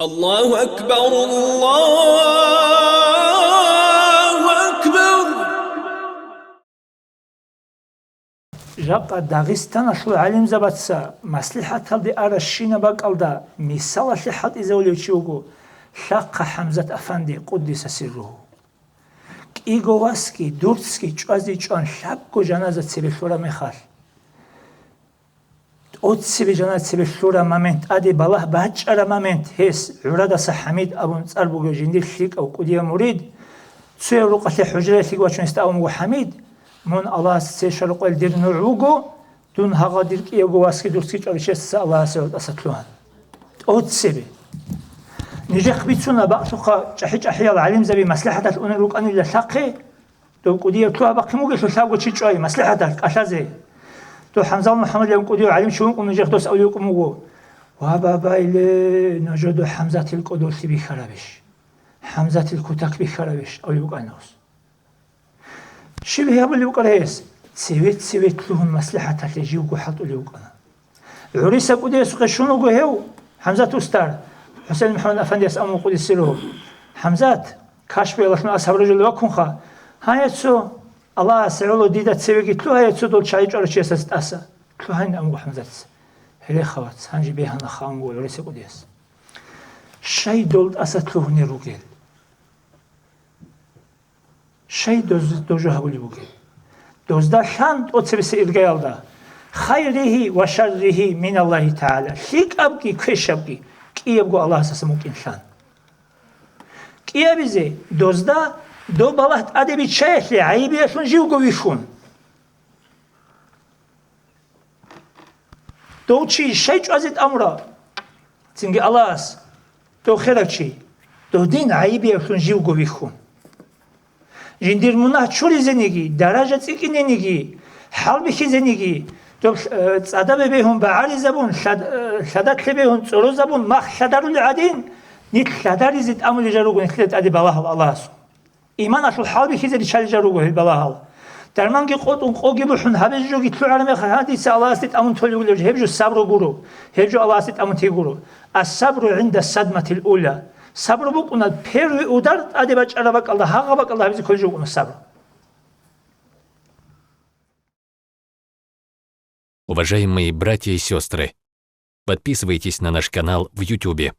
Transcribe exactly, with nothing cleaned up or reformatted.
الله أكبر، الله أكبر. Жакъа Дагъистаналъул гӀалимзабаца маслихӀаталде аращинаб бакӀалда мисалалъе хӀалтӀизавулев чи вуго Лъахъа ХӀамзат афанди, къуддиса сирругьу. КӀиго васги дурцги чӀвазе чӀван лъабго жаназа цебе лъураб мехалъ, тӀоцебе жаназа цебе лъураб момент, тӀаде балагь бачӀараб момент, гьес ГӀурадаса ХӀамид абун цӀар бугев жиндир лъикӀав кӀудияв мурид, цояв рукъалъе хӀужраялъеги вачун гьесда абун буго: «ХӀамид, мун Аллагьас цеве щвараб къоялъ дир нугӀ вуго, дун гьагъа дир кӀиявго васги дурцги чӀварав чиясдаса Аллагьасе гьалтӀаса лъугьан». ТӀоцебе. Нижехъ бицуна бакълъухъа чӀахӀи-чӀахӀиял гӀалимзаби маслихӀаталъ унел рукӀанила лъахъе, дов кӀудияв лъугьа-бахъин бугелъул лъабго чи чӀвай, маслихӀаталъ кӀалъазе. Дов ХӀамзал МухӀаммадилан кӀудияв гӀалимчи вукӀун нижехъ дос авлуй вукӀун вуго: «Ва, бабайле, нужеда ХӀамзатил кӀодолъи бихьарабищ? ХӀамзатил кутак бихьарабищ?» — авлуй вукӀана дос. Щиб гьабулеб букӀара гьес? Цеве-цеве лъугьун маслихӀаталъе живго хӀалтӀулев вукӀана. ГӀуриса кӀудиясухъе щун вуго гьев, ХӀамзат устар, ХӀусейн МухӀаммад Афандияс аму къудисе ругьу: «ХӀамзат, кашпиялалъун асхӀаб ружулев ваккунха, гьая цо, Аллагьасе гӀоло дида цевеги лъугьая цо дол чагӀи чӀварав чиясдаса тӀаса». Лъугьайин амуго ХӀамзатица. Гьереха, вац, гьанже бегьанаха амуго гӀуриса кӀудияс. Щай дол тӀаса лъугьунел ругел? Щай доз-, дожо гьабулеб бугеб? Дозда лъан тӀоцебесеб иргаялда: «Хайригьи ва шарригьи миналлагьи тагӀала», лъикӀабги квешабги кӀиябго Аллагьасасан букӀин лъан. КӀиабизе дозда доб балагь тӀаде биччаялъе гӀайибиялъун живго вихьун. Дов чи щай чӀвазе тӀамурав? Цинги Аллагьас, дов херав чи, дов дин гӀайибиялъун живго вихьун. Жиндир мунагь чуризениги, даража цӀикӀкӀинениги, хӀалбихьизениги, дов, э, цӀадабе бегьун багӀаризабун, лъад-, э, лъадатлъе бегьун цӀорозабун мах лъадарули гӀадин, нилъ лъадаризе тӀамулел жал руго нилъеда тӀаде балагьал Аллагьасул. Иманалъул хӀалбихьизе риччалел жал руго гьел балагьал. Дарманги къотӀун, къоги бухӀун, гьабизе жоги лъугӀараб мехалъ, гьадиса Аллагьасде тӀамун толев вугилев жо, гьеб жо сабру гуро, гьеб жо Аллагьасде тӀамун те гуро. Ас-сабру гӀинда садматил уля. Сабру букӀуна первый удар тӀаде бачӀараб бакӀалда, гьагъа бакӀалда гьабизе кколеб жо букӀуна сабру. Уважаемые братья и сестры, подписывайтесь на наш канал в Ютубе.